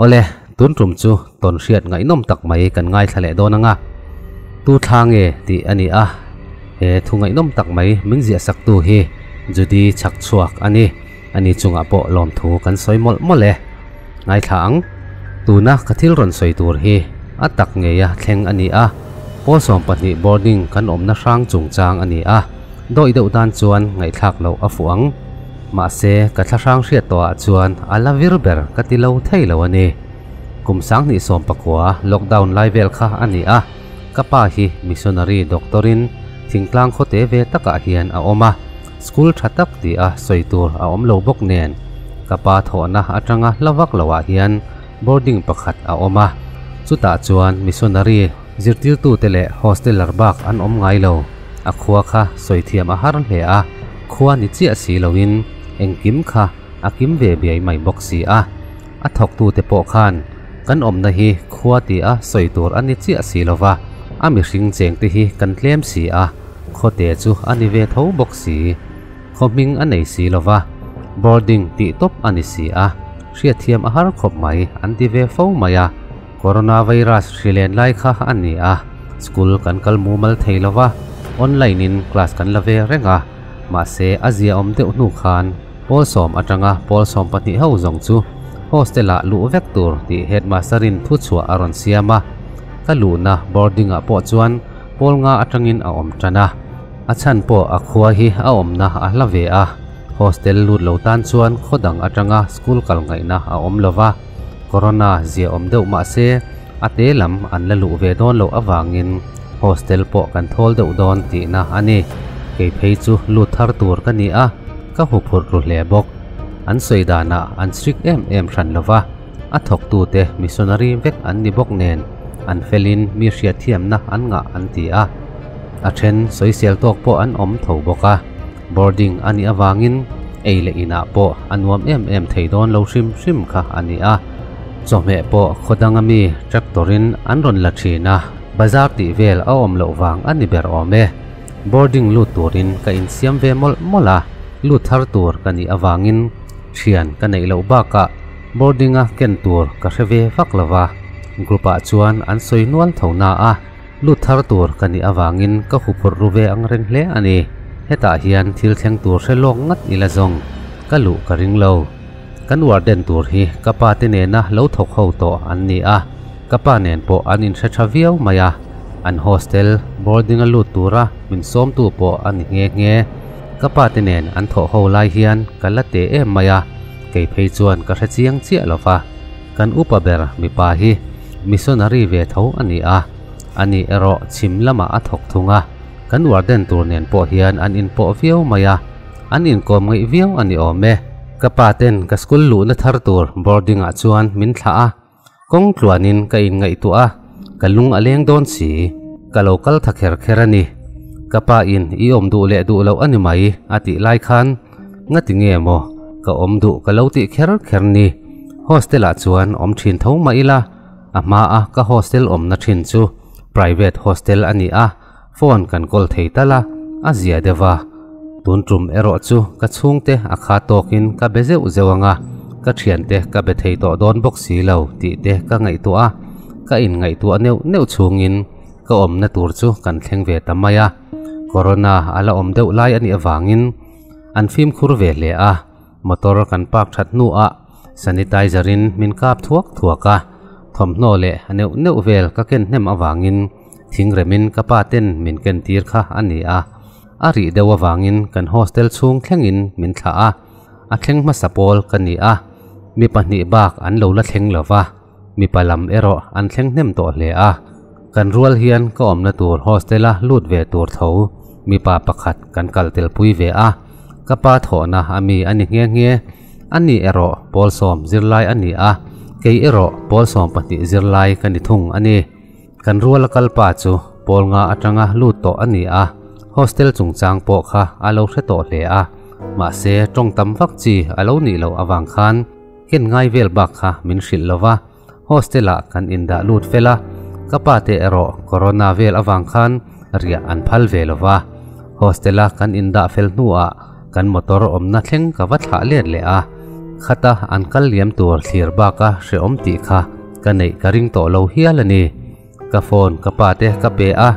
Awle, tun tum chu tawn hriat ngaihnawm tak mai kan ngaithla leh dawn anga tu thla nge tih a ni a, he thu ngaihnawm tak mai min ziah saktu hi Judy chhak chhuak a ni. Ani chungah pawh lawmthu kan sawi mawlh mawlh e. Ngaithla ang, tuna ka thil rawn sawi tur hi a tak ngeia thleng a ni a, pawl 12 boarding kan awmna hrang chungchang a ni a, dawih deuh tan chuan ngaihthlak loh a fuh ang. Mahse, ka thlahrang hriat tawhah chuan a la vir ber ka ti lo thei lo a ni. Kum 2019 lockdown lai vel kha a ni a, ka pa hi missionary doctor-in thingtlang khawte ve takah hian a awm a, school tha tak ti a sawi tur a awm lo bawk nen, ka pa thawhna atanga hla vak loah hian boarding pakhat a awm a, chutah chuan missionary zirtirtute leh hosteler bak an awm ngai lo. A khua kha sawi thiam a har hle a, khua ni chiah si loin engkim kha a kim ve biai mai bawk si a. A thawktute pawh khan kan awmna hi khua ti a sawi tur a ni chiah si lova, a mihring chengte hi kan tlem si a, khawte chu a ni ve tho bawk si. Khaw hming a nei si lova, boarding tih tawp a ni si a, hriatthiam a har khawp mai an ti ve fo mai a. Coronavirus hri len lai kha a ni a, school kan kal mumal thei lova, online in class kan la ve reng a, mahse a zia awm deuh hnu khan pawl sawm atanga pawl 12 ho zawng chu hostel ah luh vek tur tih headmaster in thu chhuah a rawn siam a, ka luhna boarding ah pawh chuan pawl nga atangin a awm tan a, a chhan pawh a khua hi a awmna a hla ve a, hostel lut lo tan chuan khaw dang atanga school kal ngaihna a awm lova. Corona zia awm deuh mah se a te lam an la luh ve dawn loh avangin hostel pawh kan thawl deuh dawn tihna a ni. Kei phei chu lut thar tur ka ni a, ka huphurh ru hle bawk. An sawi danah an strict em em hran lova, a thawktute missionary vek an ni bawk nen an felin mi hriatthiamna an ngah an ti a. A then sawisel tawk pawh an awm tho bawk a. Boarding a nih avangin ei leh inah pawh a nuam em em thei dawn lo hrim hrim kha a ni a. Chawhmeh pawh khaw danga mi tractor-in an rawn la thin a, bazar tih vel a awm loh vang a ni ber awm e. Boarding lut turin ka insiam ve mawlh mawlh a, lut thar tur ka nih avangin thian ka neih loh bakah boarding-a ken tur ka hre ve vak lo va, group-ah chuan an sawi nual tho na a. Lut thar tur ka nih avangin ka huphurh ru ve ang reng hle a ni. Hetah hian thil thleng tur hre lawk ngat ila zawng ka luh ka ring lo. Kan warden tur hi ka pa te nena lo thawk ho tawh an ni a, ka pa nen pawh an inhre tha viau mai a. An hostel boarding a lut tura min sawmtu pawh a ni nghe nghe. Ka pa te nen an thawh ho lai hian ka la te em mai a, kei phei chuan ka hre chiang chiah lo va. Kan upa ber mipa hi missionary ve tho a ni a, ani erawh chhim lamah a thawk thung a, kan warden tur nen pawh hian an inpawh viau mai a, an inkawm ngaih viau a ni awm e. Ka pa ten ka school luhna thar tur boarding ah chuan min thlah a, kawng tluanin ka inngaihtuah a, ka lung a leng dawn si, ka lo kal tha kher kher a ni. Ka pa in i awm duh leh duh loh a ni mai a tih lai khan Ngati nge maw ka awm duh ka lo tih kher kher ni. Hostel ah chuan awm thin tho mah ila, a hma a ka hostel awmna thin chu private hostel a ni a, phone kan call thei tal a, a zia deuh a. Tun tum erawh chu ka chhungte a kha tawkin ka be zeuh zeuh ang a, ka thiante ka be thei tawh dawn bawk si lo tih te ka ngaihtuah a, ka inngaihtuah neuh neuh chhungin ka awmna tur chu kan thleng ve ta mai a. Corona a la awm deuh lai a nih avangin An fimkhur ve hle a, motor kan park that hnuah sanitizer in min kap thuak thuak a, thawmhnaw leh a neuh neuh vel ka ken hnem avangin thingremin ka pa ten min ken tir kha a ni a, a rih deuh avangin kan hostel chhung thlengin min thlah a, a thleng hmasa pawl ka ni a, mi pahnih bak an lo la thleng lo va, mipa lam erawh an thleng hnem tawh hle a. Kan rual hian ka awmna tur hostel-a lut ve tur tho mipa pakhat kan kal telpui ve a, ka pa thawhna a mi a ni nghe nghe. Ani erawh pawl sawm zirlai a ni a, kei erawh pawl 12 zirlai ka ni thung a ni. Kan ruala kal pa chu pawl nga atanga lut tawh a ni a, hostel chungchang pawh kha a lo hre tawh hle a, mahse tawng tam vak chi a lo nih loh avang khan ken ngai vel bak kha min hrilh lo va. Hostel ah kan indah lut fel a, ka pa te erawh corona vel avang khan riah an phal ve lo va. Hostel a kan indah fel hnuah kan motor awmna thleng ka va thlah let leh a, Khata an kal liam tur thlir baka hreawm tih kha ka neih ka ring tawh lo hial a ni. Ka phone ka pa te ka pe a,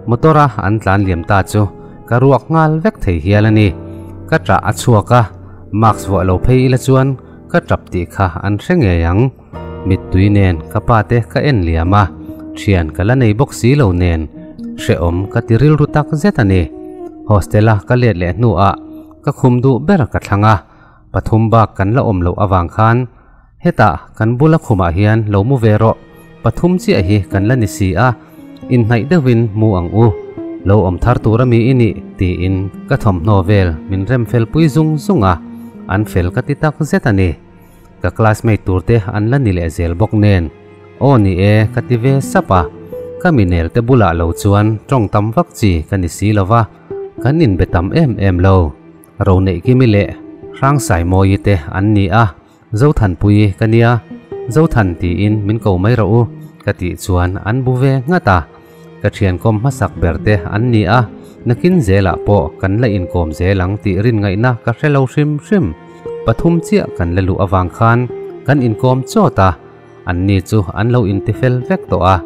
motor a an tlan liam ta chu ka ruak nghal vek thei hial a ni. Ka ṭah a chhuak a, mask vuah lo phei ila chuan ka ṭap tih kha an hre ngei ang. Mittui nen ka pa te ka en liam a, thian ka la nei bawk si lo nen hrehawm ka ti rilru tak zet a ni. Hostel a ka let leh hnuah ka khum duh ber ka thlang a, pathum bak kan la awm loh avang khan hetah kan bula khumah hian lo mu ve rawh, pathum chiah hi kan la ni si a, inhnaih deuhin mu ang u, lo awm thar tur ami i nih tiin ka thawmhnaw vel min rem fel pui zung zung a, an fel ka ti tak zet a ni. Ka classmate tur te an la ni leh zel bawk nen, aw ni e ka ti ve sap a, ka minel te bulah lo chuan tawng tam vak chi ka ni si lo va, kan inbe tam em em lo. Roneihkimi leh Hrangsaimawii te an ni a, Zothanpuii ka nia, Zothan tiin min ko mai rawh u ka tih chuan an bu ve nghat a. Ka thiankawm hmasak ber te an ni a, nakin zelah pawh kan la inkawm zel ang tih rin ngaihna ka hre lo hrim hrim. Pathum chiah kan la luh avang khan kan inkawm chawt a, anni chu an lo intifel vek tawh a.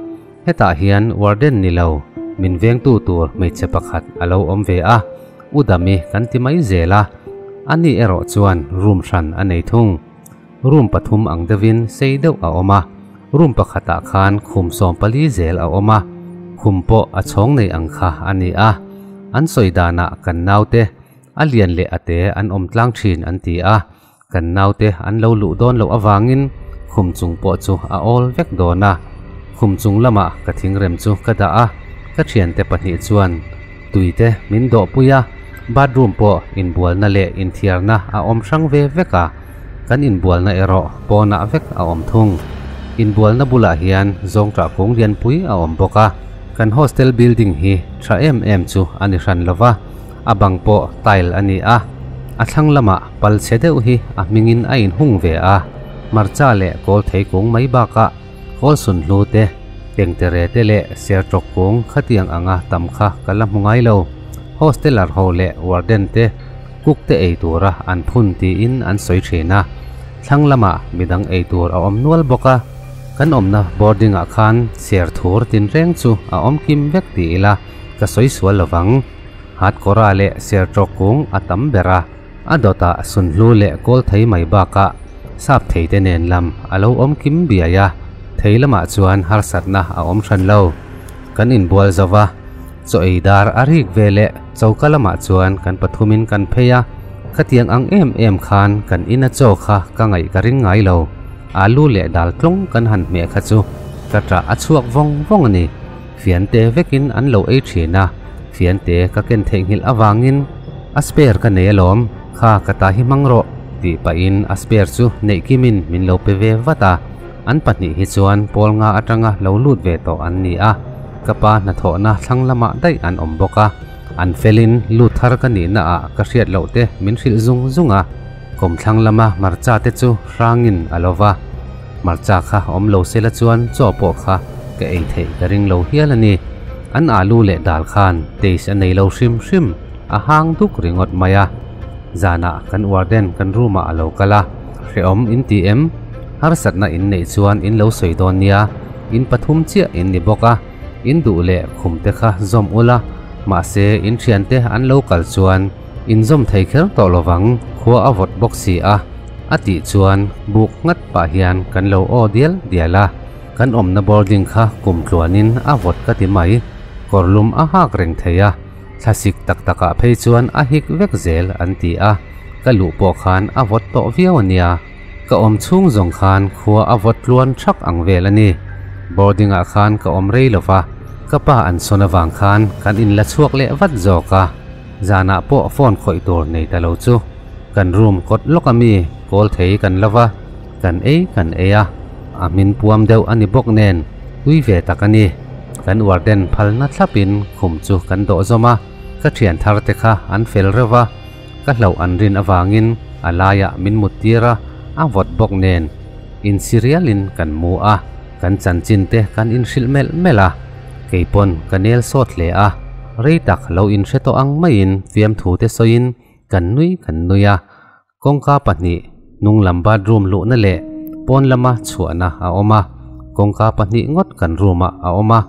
Hetah hian warden ni lo, min vengtu tur hmeichhe pakhat a lo awm ve a, U Dami kan ti mai zel a, ani erawh chuan room hran a nei thung. Room pathum ang deuhin sei deuh a awm a, room pakhatah khan khum 14 zel a awm a, khum pawh a chhawng nei ang kha a ni a, an sawi danah kan naute a lian leh a te an awm tlang thin an ti a, kan naute an lo luh dawn loh avangin khum chung pawh chu a awl vek dawn a, khum chung lamah ka thingrem chu ka dah a, ka thiante pahnih chuan tui te min dawhpui a, bathroom pawh inbualna leh inthiarna a awm hrang ve vek a, kan inbualna erawh pawnah vek a awm thung. Inbualna bulah hian zawngṭah kung lianpui a awm bawk a, kan hostel building hi tha em em chu a ni hran lo va, a bang pawh tile a ni a, a thlang lamah pal chhe deuh hi a hmingin a inhung ve a, hmarcha leh kawl thei kung mai bakah kawl sunhlu te, tengtere te leh sertawk kung khatiang anga tam kha ka la hmu ngai lo. Hosteler ho leh warden te cook te ei tura an phun tiin an sawi thin a, thlang lamah midang ei tur a awm nual bawk a, kan awmna boarding ah khan ser thur tinreng chu a awm kim vek ti ila ka sawi sual lovang. Hatkawra leh sertawk kung a tam ber a, a dawtah sunhlu leh kawl thei mai bakah sap thei te nen lam a lo awm kim biai a, thei lamah chuan harsatna a awm hran lo. Kan inbual zo va, chaw ei dar a rik ve leh choka lamah chuan kan pathumin kan phei a, khatiang ang em em khan kan ina chaw kha ka ngaih ka ring ngai lo. Alu leh dal tlawng kan han hmeh kha chu ka ṭah a chhuak vawng vawng a ni. Fiante vekin an lo ei thin a, fiante ka ken theihnghilh avangin a spare ka nei alawm, kha ka ta hi hmang rawh tih pahin a spare chu neih kimin min lo pe ve vat a, an pahnih hi chuan pawl nga atanga lo lut ve tawh an ni a, ka pa hnathawhna thlang lamah daih an awm bawk a, an felin lut thar ka nihna ah ka hriat loh te min hrilh zung zung a, kawmthlang lama hmarcha te chu hrangin a lo va. Hmarcha kha awm lo sela chuan chaw pawh kha ka ei theih ka ring lo hial a ni. An alu leh dal khan taste a nei lo hrim hrim, a hang duk ringawt mai a. Zanah kan warden kan room ah a lo kal a, hrehawm in ti em? Harsatna in neih chuan in lo sawi dawn nia, in pathum chiah in ni bawk a, in duh leh khum te kha zawm ula, mahse in thiante an lo kal chuan in zawm thei kher tawh lovang, khua a vawt bawk si a. A tih chuan buk nghat pah hian kan lo aw dial dial a, kan awmna boarding kha kum tluanin a vawt ka ti mai, kawrlum a hak reng thei a, thlasik tak takah phei chuan a hik vek zel an ti a, ka luh pawh khan a vawt tawh viau a nia, ka awm chhung zawng khan khua a vawt tluan thak ang vel a ni. Boarding ah khan ka awm rei lova, ka pa an sawn avang khan kan inla chhuak leh vat zawk a. Zanah pawh phone khawih tur nei ta lo chu kan room kawt lawk a mi kawl thei kan lo va, kan ei kan ei a, a hmin puam deuh a ni bawk nen tui ve tak a ni. Kan warden phalna thlapin khum chu kan dawh zawm a, ka thian thar te kha an fel reuh va, ka hlauh an rin avangin a laiah min mut tir a, a vawt bawk nen insirialin kan mu a, kan chanchin te kan inhrilh melh melh a. Keipawn ka nel sawt hle a, rei tak lo inhre tawh ang maiin fiamthu te sawiin kan nui kan nui a, kawngka pahnih Hnung lam bathroom luhna leh pawn lama chhuahna a awm a, kawngka pahnih ngawt kan room ah a awm a,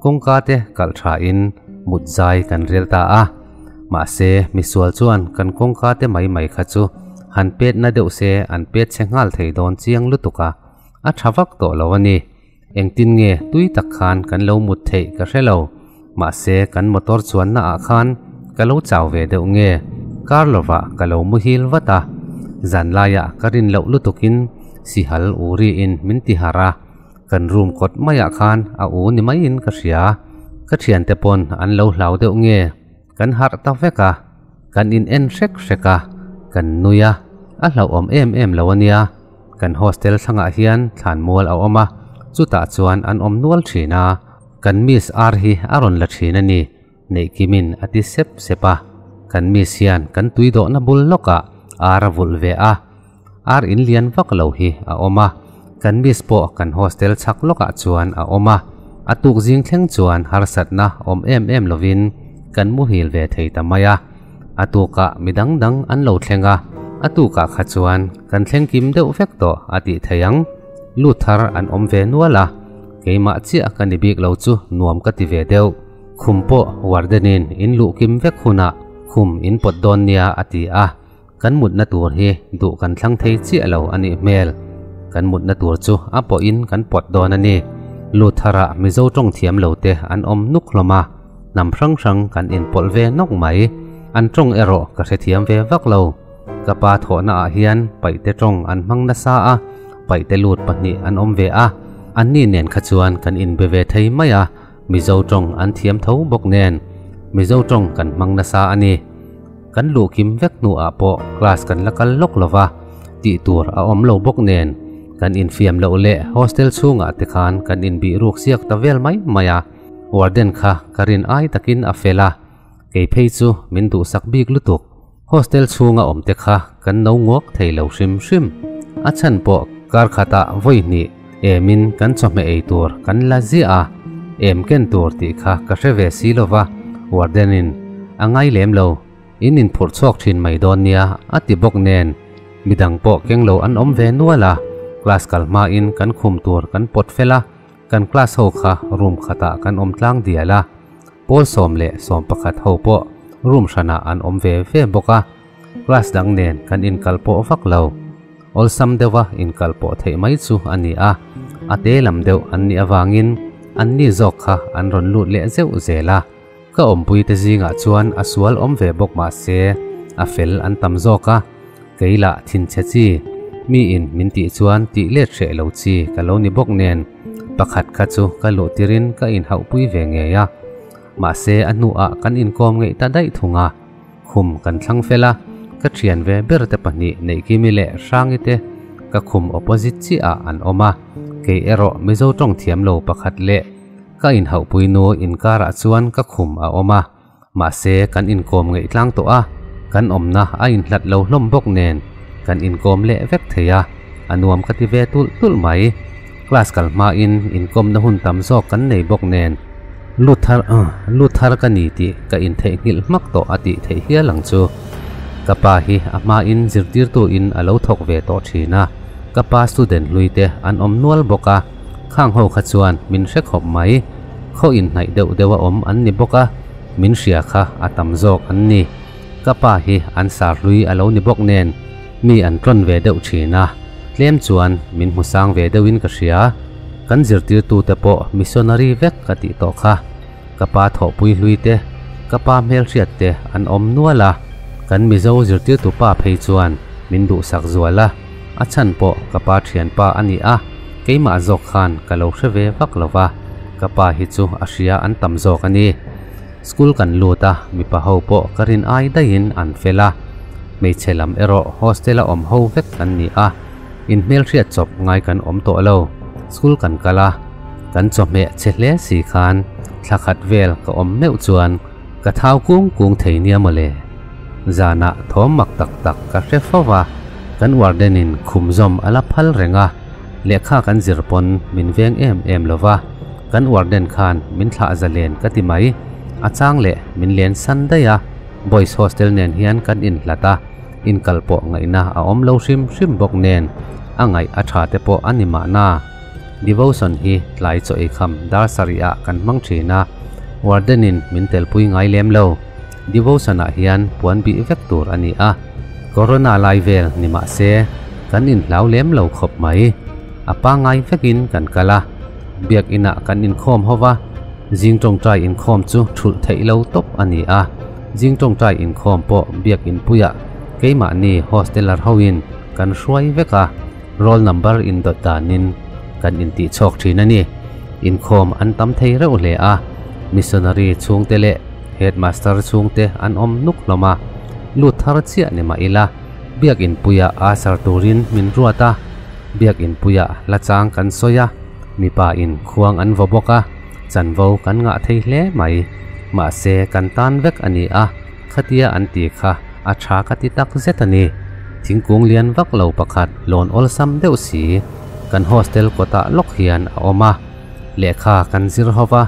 kawngka te kalh tha in mut zai kan rel ta a. Mahse misual chuan kan kawngka te mai mai kha chu han pet na deuh se an pet chhe nghal thei dawn chiang lutuk a, a tha vak tawh lo a ni. Engtin nge tui tak khan kan lo mut theih ka hre lo. Mahse kan motor chuanna ah khan ka lo chau ve deuh nge kar lovah ka lo muhil vat a, zan laiah ka rin loh lutukin sihal uri in min ti harh a, kan room kawt maiah khan a u ni maiin ka hria. Ka thiante pawn an lo hlau deuh nge kan harh ta vek a, kan in en hrek hrek a, kan nui a, a hlauhawm em em lo a nia. Kan hostel thlangah hian thlanmual a awm a, chutah chuan an awm nual thin a, kan miss ar hi a rawn la thin a ni, Neihkimin a ti sep sep a. Kan miss hian kan tui dawhna bul lawkah ar a vulh ve a, ar in lian vak lo hi a awm a, kan miss pawh kan hostel chhak lawkah chuan a awm a, a tuk zing thleng chuan harsatna awm em em lovin kan muhil ve thei ta mai a. A tukah mi dang dang an lo thleng a, a tukah kha chuan kan thleng kim deuh vek tawh a tih thei ang. Lut thar an awm ve nual a, keimah chiah ka ni bik lo chu nuam ka ti ve deuh. Khum pawh warden-in in luh kim vek hunah khum in pawt dawn nia a ti a, kan mutna tur hi duh kan thlang thei chiah lo a nih hmel. Kan mutna tur chu a pawhin kan pawt dawn a ni. Lut tharah Mizo tawng thiam lo te an awm nuk hlawm a. Hnam hrang hrang kan inpawlh ve nawk mai. An tawng erawh ka hrethiam ve vak lo. Ka pa thawhna ah hian paihte tawng an hmang nasa a, paihte lut pahnih an awm ve a. Anni nen kha chuan kan inbe ve thei mai a, Mizo tawng an thiam tho bawk nen Mizo tawng kan hmang nasa a ni. Kan luh kim vek hnuah pawh class kan la kal lawk lo va, tih tur a awm lo bawk nen kan infiam loh leh hostel chhungah te khan kan inbih ruk siak ta vel mai mai a. Warden kha ka rin ai takin a fel a, kei phei chu min duhsak bik lutuk. Hostel chhunga awm te kha kan no nguak thei lo hrim hrim. A chhan pawh kar khatah vawi hnih emin kan chawhmeh ei tur kan la ziah a, em ken tur tih kha ka hre ve si lo va, warden in a ngai lem lo, in inphurh chhuak thin mai dawn nia a ti bawk nen midang pawh keng lo an awm ve nual a, class kal hmain kan khum tur kan pawt fel a. Kan class ho kha room khatah kan awm tlang dial a, pawl 11 ho pawh room hranah an awm ve ve bawk a, class dang nen kan inkal pawh vak lo. Awlsam deuha inkal pawh theih mai chu a ni a, a te lam deuh an nih avangin anni zawk kha an rawn lut leh zeuh zel a. Ka awmpuite zingah chuan a sual awm ve bawk mah se a fel an tam zawk a, kei lah thinchhe chi, miin min tih chuan tih let hreh lo chi ka lo ni bawk nen pakhat kha chu ka luh tirin ka inhauhpui ve ngei a. Mahse a hnuah kan inkawm ngeih ta daih thung a, khum kan thlang fel a, ka thian ve ber te pahnih Neihkimi leh Hrangi te ka khum opposite chiahah an awm a, kei erawh Mizo tawng thiam lo pakhat leh Ka inhauhpui nu inkarah chuan ka khum a awm a, mahse kan inkawm ngeih tlang tawh a, kan awmna a inhlat lo hlawm bawk nen kan inkawm leh vek thei a, a nuam ka ti ve tulh tulh mai. Class kal hmain inkawmna hun tam zawk kan nei bawk nen lut thar lut thar ka ni tih ka intheihnghilh hmak tawh a tih theih hial ang chu. Ka pa hi a hmain zirtirtuin a lo thawk ve tawh thin a, ka pa student hlui te an awm nual bawk a, Khang ho kha chuan min hre khawp mai, khaw inhnaih deuh deuh a awm an ni bawk a, min hria kha a tam zawk an ni. Ka pa hi an sar hlui a lo ni bawk nen mi an tlawn ve deuh thin a, tlem chuan min hmu sang ve deuhin ka hria. Kan zirtirtute pawh missionary vek ka tih tawh kha. Ka pa thawhpui hlui te, ka pa hmelhriat te an awm nual a, kan Mizo zirtirtu pa phei chuan min duhsak zual a. A chhan pawh ka pa thianpa a ni a, keimah zawk khan ka lo hre ve vak lo va, ka pa hi chu a hria an tam zawk a ni. School kan lut a, mipa ho pawh ka rin ai daihin an fel a, hmeichhe lam erawh hostel a awm ho vek kan ni a, inhmelhriat chawp ngai kan awm tawh lo. School kan kal a, kan chawhmeh che hle si khan thla khat vel ka awm meuh chuan ka thau kung kung thei nia mawle. Zanah thawm mak tak tak ka hre fo va, kan warden-in khum zawm a la phal reng a, lehkha kan zir pawn min veng em em lo va, kan warden khan min thlah zalen ka ti mai, a chang leh min len san daih a, boys hostel nen hian kan inhlat a, inkal pawh ngaihna a awm lo hrim hrim bawk nen a ngaih a tha te pawh a ni mahna. Devotion hi tlai chaw ei kham dar sarih ah kan hmang thin a, warden in min telpui ngai lem lo. Devotion ah hian puan bih vek tur a ni a, corona lai vel ni mah se kan inhlau lem lo khawp mai. A pangngai vekin kan kal a, biakinn ah kan inkhawm ho va, zing tawngtai inkhawm chu thulh theih lo tawp a ni a, zing tawngtai inkhawm pawh biakinn puiah keimahni hosteler hoin kan hruai vek a, roll number indawt danin kan intih chhawk thin a ni. Inkhawm an tam thei reuh hle a, missionary chhungte leh headmaster chhungte an awm nuk hlawm a, lut thar chiah ni mah ila biakinn puiah usher turin min ruat a, biakinn puiah hla chang kan sawi a, mipa in khuang an vaw bawk a, chanvo kan ngah thei hle mai. Mahse kan tan vek a ni a, khatia an ti kha a tha ka ti tak zet a ni. Thingkung lian vak lo pakhat lawn awlsam deuh si kan hostel kawtah lawk hian a awm a, lehkha kan zir ho va,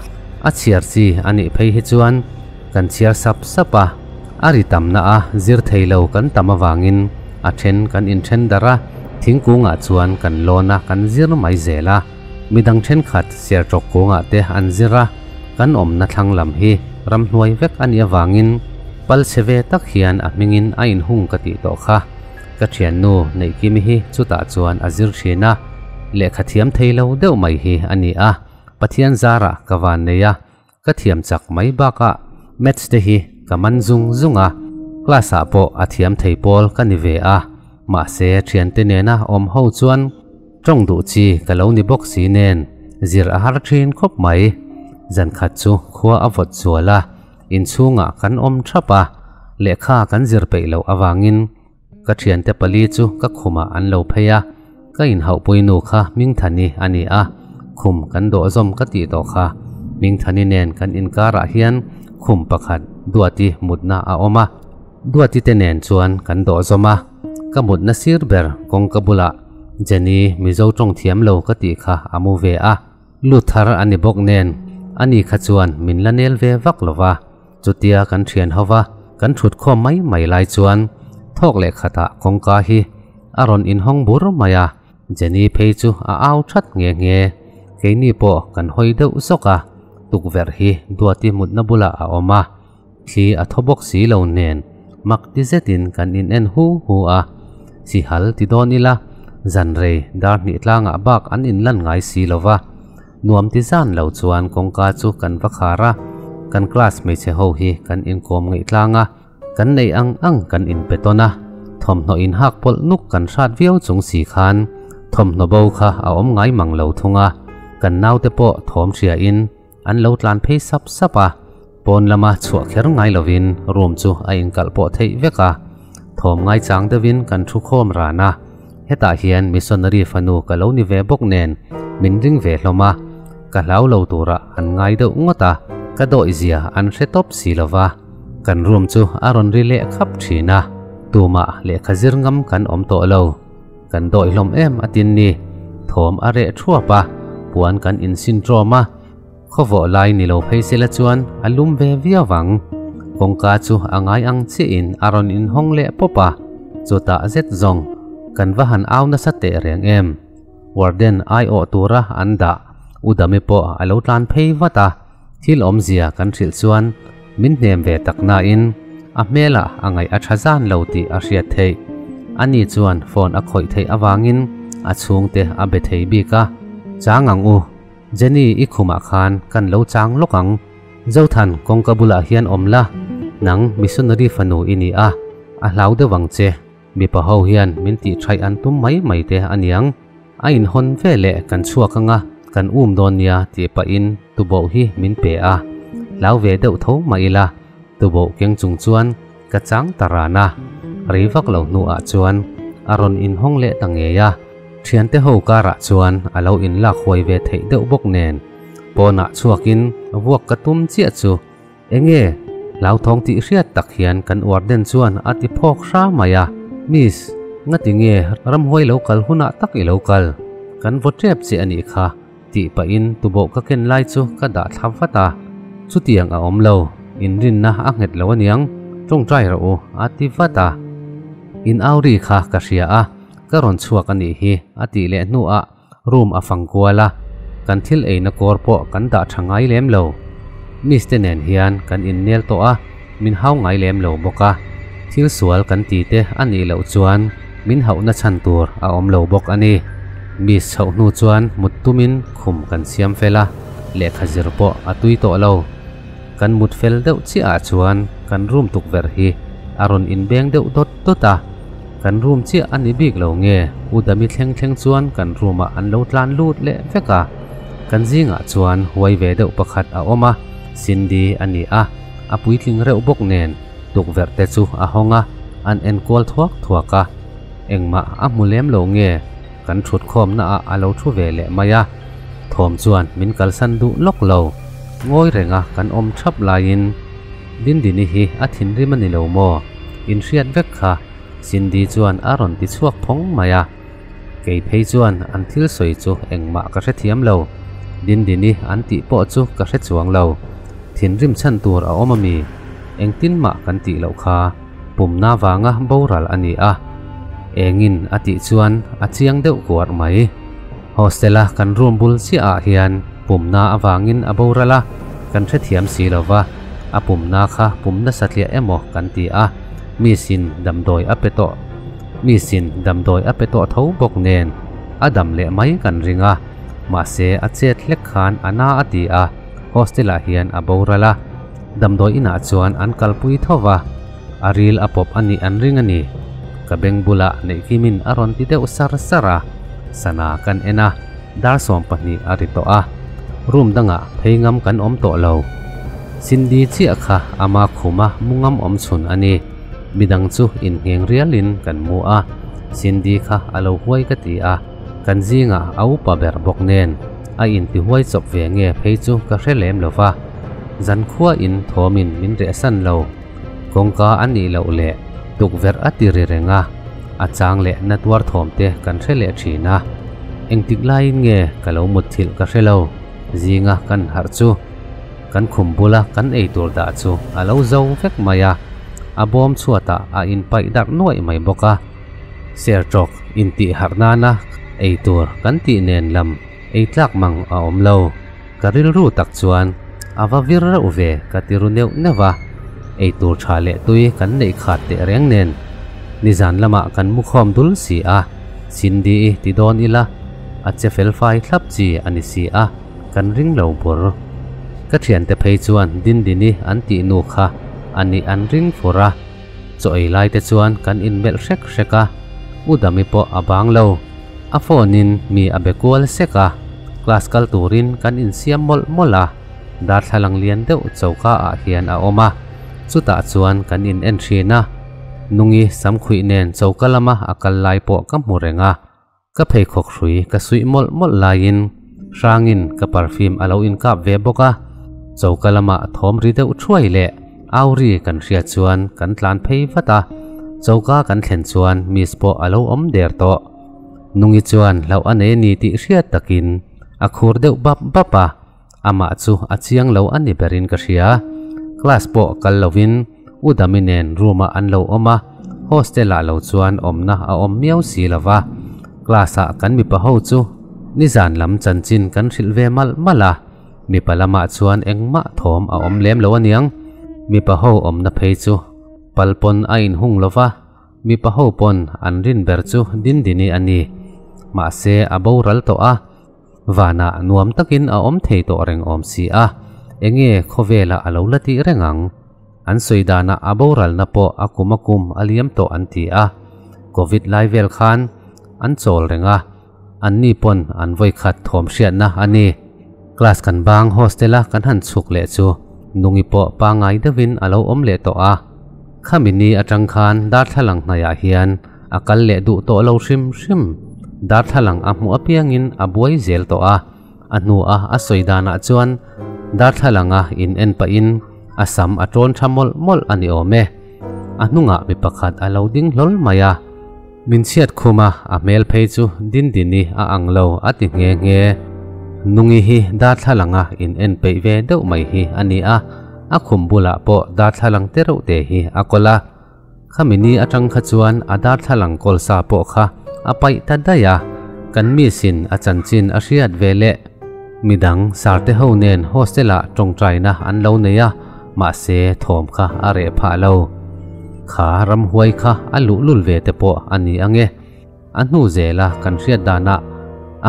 a chhiar chi a nih phei hi chuan kan chhiar sap sap a, a ri tamna a zir thei lo kan tam avangin a then kan inthen darh a, thingkungah chuan kan lawn a kan zir mai zel a, midang thenkhat sertawk kungah te an zir a, kan awmna thlang lam hi ramhnuai vek a nih avangin pal chhe ve tak hian a hmingin a inhung ka tih tawh kha. Ka thiannu Neihkimi hi chutah chuan a zir thin a, lehkha thiam thei lo deuh mai hi a ni a, Pathian zarah ka van nei a, ka thiam chak mai bakah maths te hi ka man zung zung a, class ah pawh a thiam thei pawl ka ni ve a, mahse thiante nena awm ho chuan tawng duh chi ka lo ni bawk si nen zir a har thin khawp mai. Zan khat chu khua a vawt zual a, inchhungah kan awm thap a, lehkha kan zir peih loh avangin Ka thiante pali chu ka khumah an lo phei a, ka inhauhpui nu kha Hmingthani a ni a, khum kan dawh zawm ka tih tawh kha. Hmingthani nen kan inkarah hian khum pakhat Duati mutna a awm a, Duati te nen chuan kan dawh zawm a, ka mutna sir ber kawngka bulah Jenny Mizo tawng thiam lo ka tih kha a mu ve a, lut thar a ni bawk nen ani kha chuan min la nel ve vak lo va. Chutia kan thian ho va kan thut khawm mai mai lai chuan thawk leh khatah kawngka hi a rawn inhawng bur mai a, Jenny phei chu a au that nghe nghe. Keini pawh kan hawi deuh zawk a, tukverh hi Duati mutna bulah a awm a, thli a thaw bawk si lo nen mak ti zetin kan in en hu hu a, sihal ti dawn ila zan rei dar hnih tlangah bak an inlan ngai si lo va. Nuam ti zan lo chuan kawngka chu kan va khar a, kan class hmeichhe ho hi kan inkawm ngaih tlang a, kan neih ang ang kan inpe tawn a, thawmhnaw inhak pawlh nuk kan hrat viau chung si khan thawmhnaw bo kha a awm ngai mang lo thung a, kan naute pawh thawm hria in an lo tlan phei sap sap a, pawn lama chhuah kher ngai lovin room chu a inkalh pawh theih vek a, thawm ngaichang deuhin kan thu khawm ran a. Hetah hian missionary fanu ka lo ni ve bawk nen min ring ve hlawm a, ka hlau lo turah an ngai deuh ngawt a, ka dawih zia an hre tawp si lo va, kan room chu a rawn ri leh khap thin a, tumah lehkha zir ngam kan awm tawh lo. Kan dawih hlawm em a tin ni, thawm a reh thuap a, puan kan insin tawm a, khawvawh lai ni lo phei sela chuan a lum ve viau vang. Kawngka chu a ngai ang chiahin a rawn inhawng leh pawp a, chutah zet zawng kan va han au nasa teh reng em. Warden aiawh tura an dah U Dami pawh a lo tlan phei vat a, thil awmzia kan hrilh chuan min hnem ve tak nain a hmelah a ngaih a tha zan lo tih a hriat theih. Ani chuan phone a khawih theih avangin a chhungte a be thei bik a, Chang ang u. Jenny i khumah khan kan lo chang lawk ang. Zothan kawngka bulah hian awm la, nang missionary fanu i ni a, a hlau deuh ang che. Mipa ho hian min tih thaih an tum mai mai te a niang. A inhawn ve leh kan chhuak anga kan um dawn nia tih pahin tuboh hi min pe a. Hlau ve deuh tho mah ila, tuboh keng chung chuan ka chang ta ran a. Rei vak lo hnuah chuan a rawn inhawng leh ta ngei a. Thiante ho karah chuan a lo inlak huai ve theih deuh bawk nen pawnah chhuakin vuak ka tum chiah chu enge hlauthawng tih hriat tak hian kan warden chuan a ti phawk hra mai a, Miss, ngati nge ramhuai lo kal hunah tak i lo kal? Kan vaw tep che a nih kha tih pahin tuboh ka ken lai chu ka dah thla vat a, chutiang a awm lo, inrinna a nghet lo aniang, tawngtai rawh u a ti vat a. In au ri kha ka hria a, ka rawn chhuak a nih hi a tih leh hnuah room a fang kual a, kan thil eina kawr pawh kan dah tha ngai lem lo. Miss te nen hian kan innel tawh a, min hau ngai lem lo bawk a, thil sual kan ti te a nih loh chuan min hauhna chhan tur a awm lo bawk a ni. Miss chhoh hnu chuan mut tumin khum kan siam fel a, lehkha zir pawh a tui tawh lo. Kan mut fel deuh chiah ah chuan kan room tukverh hi a rawn inbeng deuh dawt dawt a, kan room chiah a ni bik lo nge U Dami thleng thleng chuan kan room ah an lo tlan lut leh vek a, kan zingah chuan huai ve deuh pakhat a awm a, Cindy a ni a, a puitling reuh bawk nen tukverh te chu a hawng a, an enkual thuak thuak a, engmah a hmu lem lo nge kan thut khawmna ah a lo thu ve leh mai a, thawm chuan min kalsan duh lawk lo, ngawi renga kan awm thap laiin Dindini hi a thinrim a ni lo maw? Inhriat vek kha Cindy chuan a rawn ti chhuak phawng mai a. Kei phei chuan an thil sawi chu engmah ka hrethiam lo. Dindini an tih pawh chu ka hre chuang lo. Thinrim chhan tur a awm a mi? Engtin mah kan tih loh kha pumna vanga boral a ni a. Engin a tih chuan a chiang deuh kuarh mai. Hostel-a kan room bul chiah ah hian pumna avangin a boral a, kan hrethiam si lo va, a pumna kha pumna satliah emaw kan ti a, miss-in damdawi a pe tawh, miss-in damdawi a pe tawh tho bawk nen a dam leh mai kan ring a, mahse a chet hlek khan a na a ti a, hostel-ah hian a boral a, damdawi inah chuan an kalpui tho va, a ril a pawp a nih an ring a ni. Ka beng bulah Neihkimin a rawn ti deuh sar sar a, sana kan en a, dar 20 a ri tawh a, room dangah phei ngam kan awm tawh lo. Cindy chiah kha ama khuma mu ngam awm chhun a ni. Midang chu inngheng rialin kan mu a, Cindy kha a lo huai ka ti a, kan zingah a upa ber bawk nen a inti huai chawp ve nge phei chu ka hre lem lo va, zankhuain thawmin min rehsan lo. Kawngka a nih loh leh tukverh a ti ri reng a, a chang leh na tuar thawm te kan hre leh thin a. Engtik laiin nge ka lo mutthilh ka hre lo, zinga kan harh chu kan khum bula kan eitur dah chu a lo zo vek mai a, a bawm chhuatah a inpaih darh nuaih mai bawk a. Serṭawk intih harh nana eitur kan tih nen lam ei tlak mang a awm lo. Ka rilru tak chuan a va vir reuh ve ka ti ru neuh neuh a, eitur tha leh tui kan neih khat teh reng nen nizan lamah kan mu khawm dul si a, Cindy-i ti dawn ila a che fel fai thlap chi a ni si a, kan ring lo bur. Ka thiante phei chuan Dindini an tih nu kha a nih an ring fur a, Chaw ei lai te chuan kan inmelh hrek hrek a, U Dami pawh a bang lo. A phone in mi a be kual sek a, class kal turin kan insiam mawlh mawlh a, darthlalang lian deuh choka ah hian a awm a, chutah chuan kan in en thin a, Nungi samkhuih nen choka lama a kal lai pawh ka hmu reng a. Ka pheikhawk hrui ka suih mawlh mawlh laiin hrangin ka perfume a lo inkap ve bawk a, choka lamah thawm ri deuh thuai leh au ri kan hriat chuan kan tlan phei vat a, choka kan thlen chuan Miss pawh a lo awm der tawh. Nungi chuan hlauh a nei a ni tih hriat takin a khur deuh bap bap a, amah chu a chiang lo a ni berin ka hria. Class pawh kal lovin U Dami nen room ah an lo awm a, hostel ah lo chuan awmna a awm miau si lo va. Class ah kan mipa ho chu nizan lam chanchin kan hrilh ve malh malh a, mipa lamah chuan engmah thawm a awm lem lo aniang. Mipa ho awmna phei chu pal pawn a inhung lo va, mipa ho pawn an rin ber chu Dindini a ni. Mahse a boral tawh a. Vanah nuam takin a awm thei tawh reng awm si a, enge khawvelah a lo la tih reng ang? An sawi danah a boralna pawh a kum a kum a liam tawh an ti a, Covid lai vel khan an chawl reng a, anni pawn an vawikhat thawm hriatna a ni. Class kan bang hostel-a kan han chhuk leh chu Nungi pawh pangngai deuhin a lo awm leh tawh a, khami ni atang khan darthlalang hnaiah hian A kal leh duh tawh lo hrim hrim. Darthlalang a hmuh apiangin a buai zel tawh a, a hnua a sawi danah chuan darthlalanga in en pahin a sam a tawn tha mawlh mawlh a ni awm e. A hnungah mi pakhat a lo ding hlawl mai a, min chhiat khum a, a hmel phei chu Dindini a ang lo a ti nghe nghe. Nungi hi darthlalanga in en peih ve deuh mai hi a ni a, a khum bulah pawh darthlalang te reuh te hi a kawl a. Khami ni atang kha chuan a darthlalang kawl sa pawh kha a paih ta daih a, kan miss in a chanchin a hriat ve leh. Midang sarte ho nen hostel ah tawngtaina an lo nei a, mahse thawm kha a reh phah lo. Kha ramhuai kha a luhlul ve te pawh a ni ange. A hnu zela kan hriat danah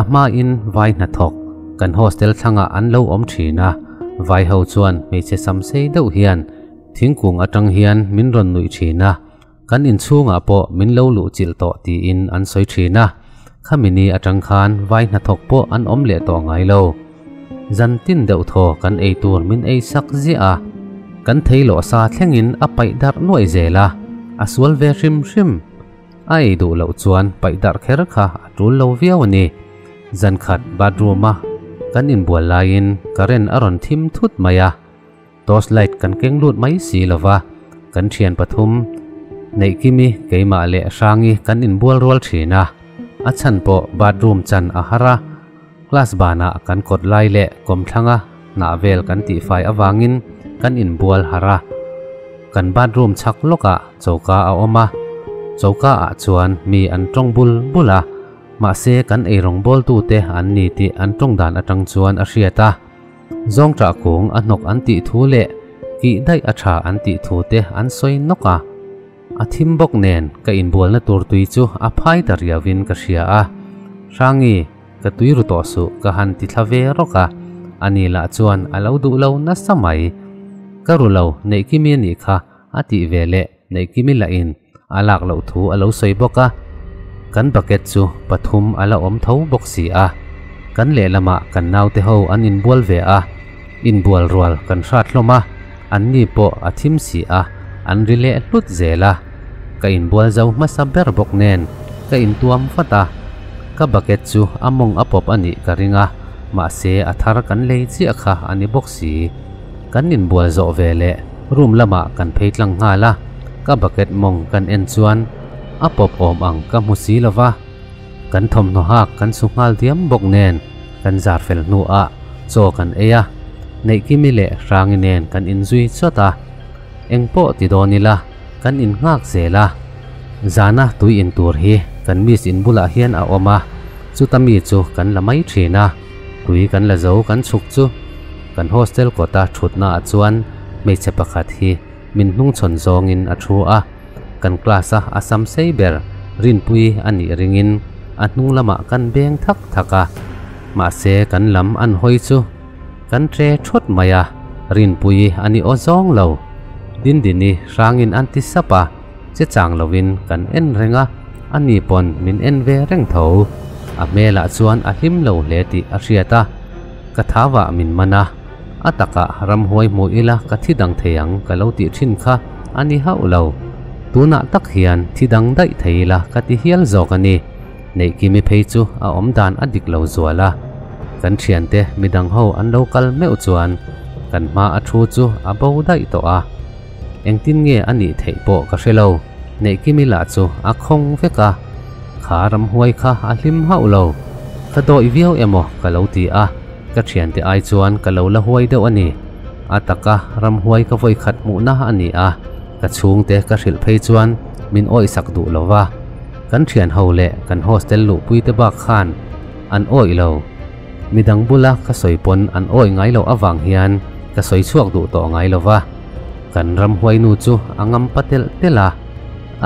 a hmain vai hnathawk kan hostel thlangah an lo awm thin a, vai ho chuan hmeichhe sam sei deuh hian thingkung atang hian min rawn nuih thin a, kan inchhungah pawh min lo luh chilh tawh tiin an sawi thin a, khami ni atang khan vai hnathawk pawh an awm leh tawh ngai lo. Zan tin deuh thaw kan ei tur min ei sak ziah a, kan thei lawh sa thlengin a paih darh nuaih zel a, a sual ve hrim hrim. A ei duh loh chuan paih darh kher kha a tul lo viau a ni. Zan khat bathroom a kan inbual laiin current a rawn thim thut mai a, torch light kan keng lut mai si lo va, kan thian pathum Neihkimi, keimah leh Hrangi kan inbual rual thin a, a chhan pawh bathroom chan a har a, class banah kan kawt lai leh kawmthlanga hnah vel kan tihfai avangin kan inbual har a. Kan bathroom chhak lawkah choka a awm a, choka ah chuan mi an tawng bul bul a, mahse kan eirawng bawltute an ni tih an tawng dan atang chuan a hriat a. Zawngṭah kung a hnawk an tih thu leh kih daih a tha an tih thu te an sawi nawk a. A thim bawk nen ka inbualna tur tui chu a phai ta riauin ka hria a, Hrangi, ka tui ru tawh suh ka han ti thla ve rawk a, ani lah chuan a lo duh lo nasa mai. Ka ru lo, Neihkimi a nih kha a tih ve leh Neihkimi lahin a lak loh thu a lo sawi bawk a, kan bucket chu pathum a la awm tho bawk si a. Kan lehlamah kan naute ho an inbual ve a, inbual rual kan hrat hlawm a, anni pawh a thim si a, an ri leh hlut zel a. Ka inbual zo hmasa ber bawk nen ka intuam vat a, ka bucket chu a mawng a pawp a nih ka ring a, mahse a thar kan lei chiah kha a ni bawk si. Kan inbual zawh ve leh room lamah kan phei tlang nghal a, ka bucket mawng kan en chuan a pawp awm ang ka hmu si lo va, kan thawmhnaw hak kan su nghal diam bawk nen kan zar fel hnuah chaw kan ei a, Neihkimi leh Hrangi nen kan inzui chawt a, engpawh ti dawn ila kan innghak zel a, zana tui in tur hi kan miss in bulah hian a awm a, chuta mi chu kan la mai thin a. Tui kan la zo kan chhuk chu kan hostel kawta thutna ah chuan hmeichhe pakhat hi min hnungchhawn zawngin a thu a, kan class a a sam sei ber Rinpui a nih ringin a hnung lamah kan beng thak thak a, mahse kan lam an hawi chu kan tre thawt mai a, Rinpui a ni aw zawng lo. Dindini hrangin an ti sap a. Che chang lovin kan en reng a, ani pawn min en ve reng tho. A hmelah chuan a hlim lo hle tih a hriat a, ka thavah min man a, a takah ramhuai hmu ila ka thi dang thei ang ka lo tih thin kha a ni hauh lo. Tunah tak hian thi dang daih thei ila ka ti hial zawk a ni. Neihkimi phei chu a awm dan a dik lo zual a, kan thiante midang ho an lo kal meuh chuan kan hma a thu chu a bo daih tawh a. Engtin nge a nih theih pawh ka hre lo, Neihkimi lah chu a khawng vek a, kha ramhuai kha a hlim hauh lo. Ka dawih viau emaw ka lo ti a, ka thiante ai chuan ka lo la huai deuh a ni. A taka ramhuai ka vawi khat hmuhna a ni a, ka chhungte ka hrilh phei chuan min awihsak duh lo va, kan thian ho leh kan hostel luhpuite bak khan an awih lo. Midang bula ka sawi pawn an awih ngai loh avang hian ka sawi chhuak duh tawh ngai lo va. Kan ramhuainu chu a ngam pa telh telh a,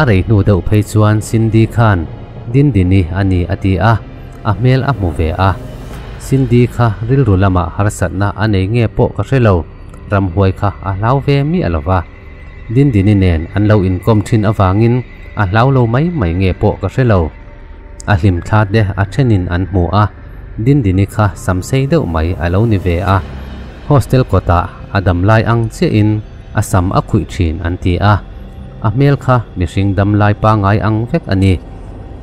a rei hnu deuh phei chuan Cindy khan Dindini a ni a ti a, a hmel a hmu ve a. Cindy kha rilru lamah harsatna a nei nge pawh ka hre lo, ramhuai kha a hlau ve miah lo va. Dindini nen an lo inkawm thin avangin a hlau lo mai mai nge pawh ka hre lo. A hlim thla te a thenin an hmu a, Dindini kha sam sei deuh mai a lo ni ve a. Hostel kawtah a dam lai ang chiahin a sam a khuih thin an ti a, a hmel kha mihring dam lai pangai ang vek a ni.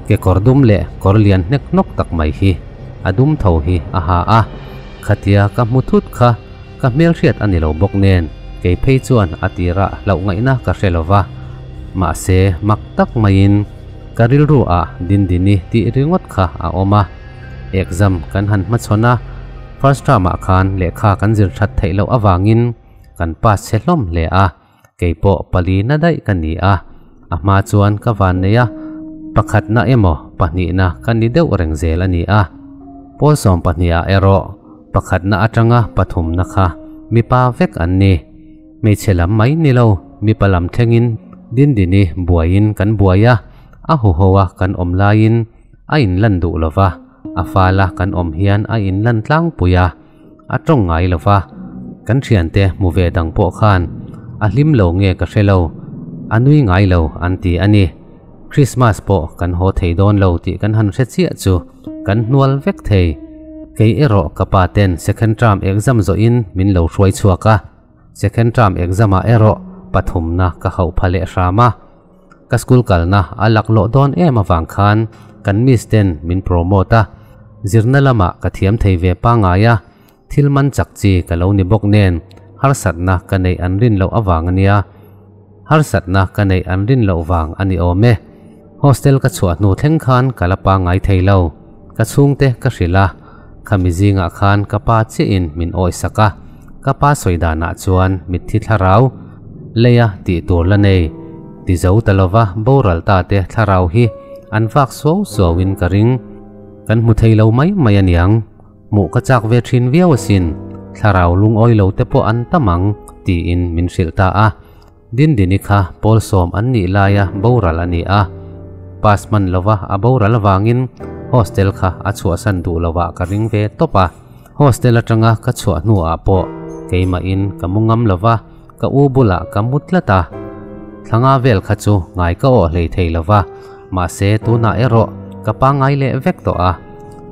Kekawr dum leh kawr lian hnek hnawk tak mai hi a dum tho hi a ha a, khatia ka hmu thut kha ka hmelhriat a ni lo bawk nen kei phei chuan a tirah hlauh ngaihna ka hre lo va, mahse mak tak maiin ka rilru ah Dindini tih ringawt kha a awm a. Exam kan han hmachhawn a, first term ah khan lehkha kan zir that theih loh avangin kan pass chhe hlawm hle a, keipawh pali na daih ka ni a. A hma chuan ka vannei a, pakhatna emaw pahnihna ka ni deuh reng zel a ni a. Pawl sawmpahnih ah erawh pakhatna atanga pathumna kha mipa vek an ni. Hmeichhe lam mai ni lo, mipa lam thlengin Dindini buaiin kan buai a, a huho a kan awm laiin a inlan duh lo va, a fala kan awm hian a inlan tlangpui a, a tawng ngai lo va. Kan thiante hmu ve dang pawh khan a hlim lo nge ka hre lo, a nui ngai lo an ti a ni. Krismas pawh kan haw thei dawn lo tih kan han hre chiah chu kan hnual vek thei. Kei erawh ka pa ten second term exam zawhin min lo hruai chhuak a, second term exam ah erawh pathumna ka hauh pha leh hram a. Ka school kalna a laklawh dawn em avang khan kan miss ten min promote a, zirna lamah ka thiam thei ve pangngai a, thil man chak chi ka lo ni bawk nen harsatna ka neih an rin loh avang a nia. Harsatna ka neih an rin loh vang a ni awm e. Hostel ka chhuah hnu thleng khan ka la pangngai thei lo. Ka chhungte ka hrilh a, khami zingah khan ka pa chiahin min awisak a, ka pa sawi danah chuan mitthi thlarau leia tih tur la nei ti zo ta lova boral ta te thlarau hi an vak suau suauin ka ring. Kan hmu thei lo mai mai aniang. Hmuh ka chak ve thin viau asin, thlarau lungawi lo te pawh an tam ang, tiin min hrilh ta a. Dindini kha pawl sawm an nih laia boral a ni a, pass hman lova a boral avangin hostel kha a chhuahsan duh lovah ka ring ve tawp a. Hostel atanga ka chhuah hnuah pawh keimahin ka mu ngam lova, ka u bulah ka mu tlat a. Thlanga vel kha chu ngai ka awh hlei thei lova, mahse tunah erawh ka pangngai leh vek tawh a.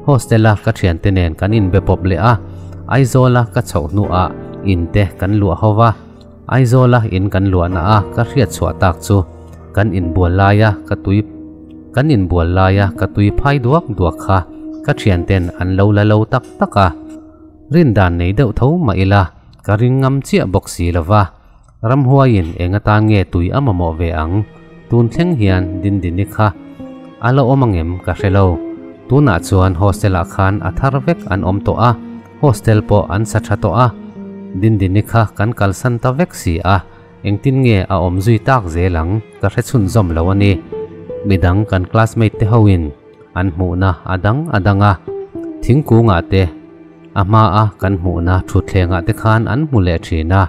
Hostel-a ka thiante nen kan inbe pawp leh a, Aizawla ka chhoh hnuah in te kan luah ho va. Aizawla in kan luahna a ka hriat chhuah tak chu kan inbual laia ka tui kan inbual laia ka tui phai duak duak kha ka thianten an lo la lo tak tak a. Rindan nei deuh tho mah ila ka ring ngam chiah bawk si lo va. Ramhuaiin eng atan nge tui a mamawh ve ang? Tun thleng hian Dindini kha a la awm angem ka hre lo. Tunah chuan hostel-ah khan a thar vek an awm tawh a, hostel pawh an sa tha tawh a. Dindini kha kan kalsan ta vek si a, engtin nge a awm zui tak zel ang ka hre chhunzawm lo a ni. Midang kan classmate te hoin an hmuhna a dang a dang a, thingkungah te, a hmaa kan hmuhna thutthlengah te khan an hmu leh thin a.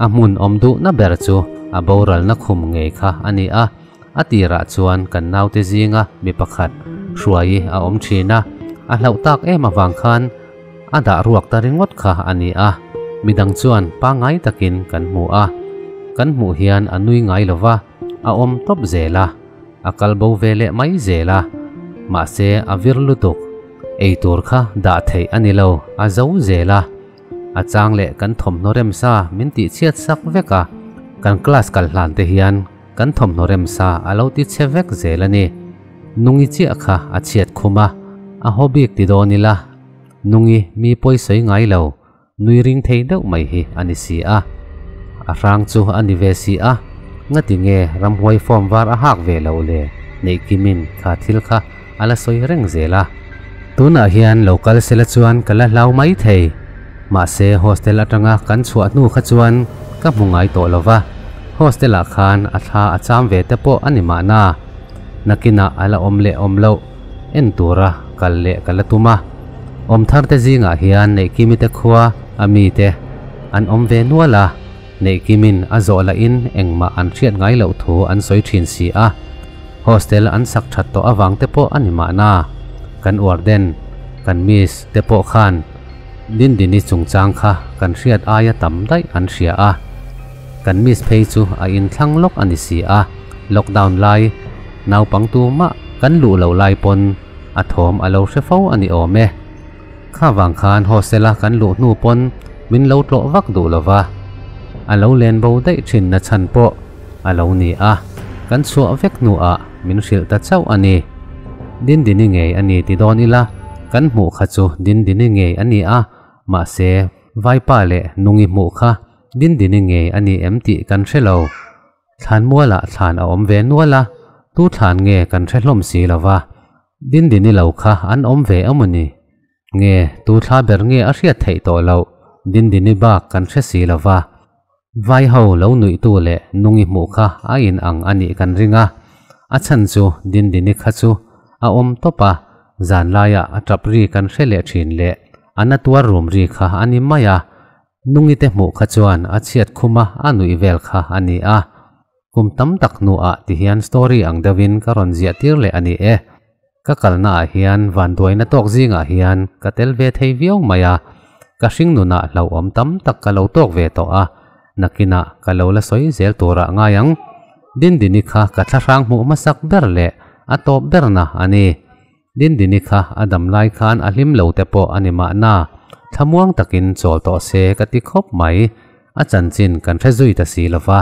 A hmun awm duhna ber chu a boralna khum ngei kha a ni a, a tirah chuan kan naute zinga mi pakhat Hruaii a awm thin a, a hlauh tak em avang khan a dah ruak ta ringawt kha a ni a, midang chuan pangngai takin kan hmu a, kan hmuh hian a nui ngai lo va, a awm tawp zel a, a kal bo ve leh mai zel a, mahse a vir lutuk, eitur kha dah theih a ni lo, a zo zel a. A chang leh kan thawmhnaw rem sa min tih chhiat sak vek a, kan class kal hlan te hian kan thawmhnaw rem sa a lo ti chhe vek zel a ni. Nungi chiah kha a chhiat khum a, a haw bik ti dawn ila, Nungi mi pawi sawi ngai lo, nui ring thei deuh mai hi a ni si a. A hrang chu a ni ve si a, ngati nge ramhuai form var a hak ve loh le, Neihkimin kha thil kha a la sawi reng zel a. Tunah hian lo kal sela chuan ka la hlau mai thei. Mahse hostel atanga kan chhuah hnu kha chuan ka hmu ngai tawh lo va, hostel ah khan a thla a cham ve te pawh a ni mahna. Nakinah a la awm leh awm loh en tura kal leh ka la tum a. Awm thar te zingah hian Neihkimi te khua a mi te an awm ve nual a, Neihkimin a zawh lahin engmah an hriat ngai loh thu an sawi thin si a. Hostel an sak that tawh avang te pawh a ni mahna. Kan warden, kan miss te pawh khan Dindini chungchang kha kan hriat aia tam daih an hria a. Kan miss phei chu a inthlang lawk a ni si a, lockdown lai naupang tumah kan luh loh lai pawn a thawm a lo hre fo a ni awm e. Kha vang khan hostel a kan luh hnu pawn min lo tlawh vak duh lo va, a lo len bo daih thin na chhan pawh a lo ni a, kan chhuah vek hnuah min hrilh ta chauh a ni. Dindini ngei a ni ti dawn ila, kan hmuh kha chu Dindini ngei a ni a, mahse Vaipa leh Nungi hmuh kha Dindini ngei a ni em tih kan hre lo. Thlan mualah thlan a awm ve nual a, tu thlan nge kan hre hlawm si lo va, Dindini lo kha an awm ve emaw ni? Nge tu thla ber nge a hriat theih tawh loh, Dindini bak kan hre si lo va. Vai ho lo nuih tu leh nungi hmuh kha a in ang a nih kan ring a, a chhan chu Dindini kha chu a awm tawp a, zanlaia a tap ri kan hre leh thin leh a na tuar rum ri kha a ni mai a, nungi te hmuh kha chuan a chhiat khum a a nuih vel kha a ni a. Kum tam tak hnuah ti hian story ang deuhin ka rawn ziah tir leh a ni e. Ka kalna ah hian vanduaina tawk zingah hian ka tel ve thei viau mai a, ka hringnunah hlauhawm tam tak ka lo tawk ve tawh a, nakinah ka lo la sawi zel turah ngai ang. Dindini kha ka thlahrang hmuh hmasak ber leh a tawp berna a ni. Dindini kha a dam lai khan a hlim lo te pawh a ni mahna, thlamuang takin chawl tawh se ka ti khawp mai, a chanchin kan hre zui ta si lova.